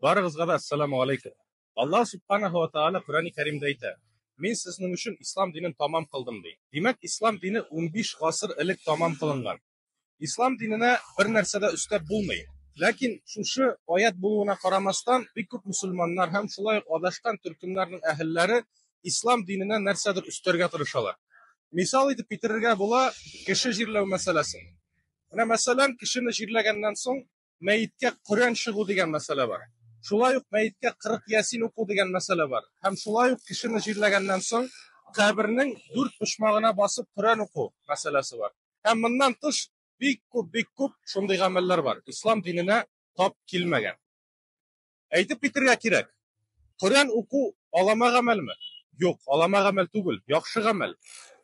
Барыгызга да ассаламу алейкум. Аллаһ субханаһу ва тааля Коръәни Кәримдә әйтә: "Мин сезнең өчен ислам динен тамам кылдым", ди. Димәк, ислам дине 15 гасыр элек тамам кылынган. Ислам диненә бер нәрсә дә өстәп булмый. Ләкин шушы аят булуына карамастан, бик күп мусульманнар һәм шулай ук адашкан төркемнәрнең әһелләре ислам диненә нәрсәдер өстәргә тырышалар. Мисал итеп китерергә була кеше җирләү мәсьәләсен. Менә мәсәлән, кешене җирләгәннән соң мәеткә Коръән чыгу дигән мәсьәлә бар. Шулай ук мәеткә 40 ясин уку дигән мәсьәлә бар. Һәм шулай ук кешене җирләгәннән соң кабернең дүрт почмагына басып Коръән уку мәсьәләсе бар. Һәм моннан тыш бик күп, бик күп шундый гамәлләр бар. Ислам диненә тап килмәгән. Әйтеп китергә кирәк. Коръән уку алама гамәлме? Юк, алама гамәл түгел, яхшы гамәл.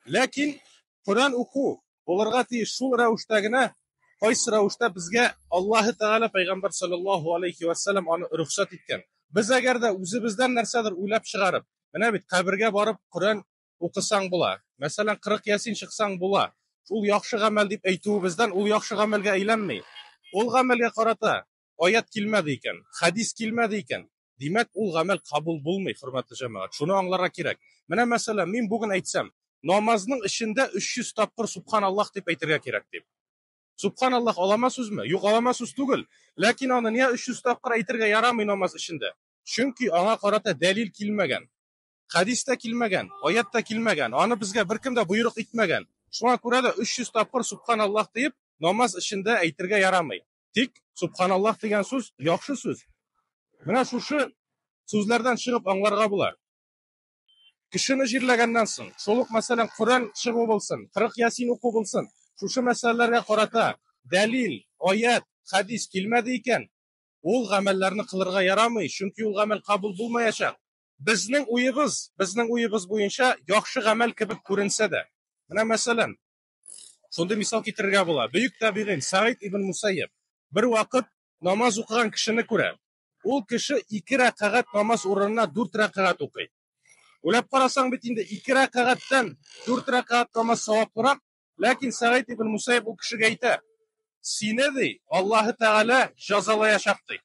Ләкин Коръән уку булырга тиеш шул рәвештә генә, кайсы рәвештә безгә Аллаһы Тәгалә Пәйгамбәр саллаллаһу алейхи ва саллям аны рөхсәт иткән. Без әгәр дә үзебездән нәрсәдер уйлап чыгарып, менә бит кабергә барып Коръән укысаң була. Мәсәлән, 40 ясин чыксаң була. Ул яхшы гамәл дип әйтүебездән ул яхшы гамәлгә әйләнми. Ул гамәлгә карата аят килмәде икән, хадис килмәде икән, димәк, ул гамәл кабул булмый, хөрмәтле җәмәгать. Шуны аңларга кирәк. Менә мәсәлән, мин бүген әйтсәм, намазның эчендә 300 тапкыр субханаллаһ дип әйтергә кирәк дип. Субханаллаһ алама сүзме? Юк, алама сүз түгел. Ләкин аны нигә 300 тапкыр әйтергә ярамый намаз эчендә? Чөнки аңа карата дәлил килмәгән. Хадис тә килмәгән, аят та килмәгән. Аны безгә беркем дә боерык итмәгән. Шуңа күрә дә 300 тапкыр субханаллаһ диеп намаз эчендә әйтергә ярамый. Тик субханаллаһ дигән сүз яхшы сүз. Менә шушы сүзләрдән чыгып аңларга була. Кешене җирләгәннән соң, шул ук мәсәлән, Коръән чыгу булсын, 40 ясин уку булсын, шушы мәсьәләләргә карата дәлил, аят, хадис килмәде икән, ул гамәлләрне кылырга ярамый, чөнки ул гамәл кабул булмаячак. Безнең уебыз, безнең уебыз буенча яхшы гамәл кебек күренсә дә. Менә мәсәлән, шундый мисал китерергә була. Бөек табигыйн Саид ибн Мусайяб бер вакыт намаз укыган кешене күрә. Ул кеше 2 рәкәгать намаз урынына 4 рәкәгать укый. Уйлап карасаң бит инде 2 рәкәгатьтән 4 рәкәгать намаз саваплырак, ләкин Саид ибн Мусайяб ул кешегә әйтә: "Сине ди, Аллаһы Тәгалә җәзалаячак ди."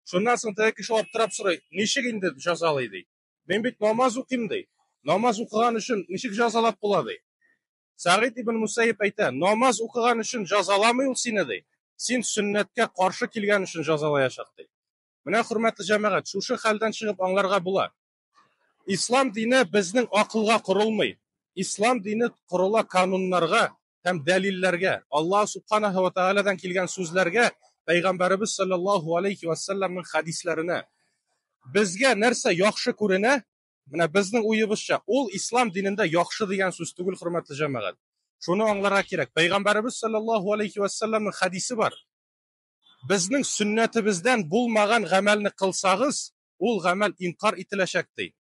Шуннан соң теге кеше аптырап сорый: "Ничек инде җәзалый ди? Мин бит намаз укыйм ди. Намаз укыган өчен ничек җәзалап була ди?" Сәгыйд ибн Мусайяб әйтә: "Намаз укыган өчен җәзаламый ул сине ди. Син сөннәткә каршы килгән өчен җәзалаячак ди." Менә хөрмәтле җәмәгать, шушы хәлдән чыгып аңларга була. Ислам дине безнең акылга корылмый. Ислам дине корыла кануннарга һәм дәлилләргә, Аллаһ субханаһу ва тааладан килгән сүзләргә, Пәйгамбәребез саллаллаһу алейхи ва салламның хадисләренә. Безгә нәрсә яхшы күренә, менә безнең уебызча, ул ислам динендә яхшы дигән сүз түгел, хөрмәтле җәмәгать. Шуны аңларга кирәк. Пәйгамбәребез саллаллаһу алейхи ва салламның хадисе бар. Безнең сөннәтебездән булмаган гамәлне кылсагыз, ул гамәл инкар ителәчәк ди.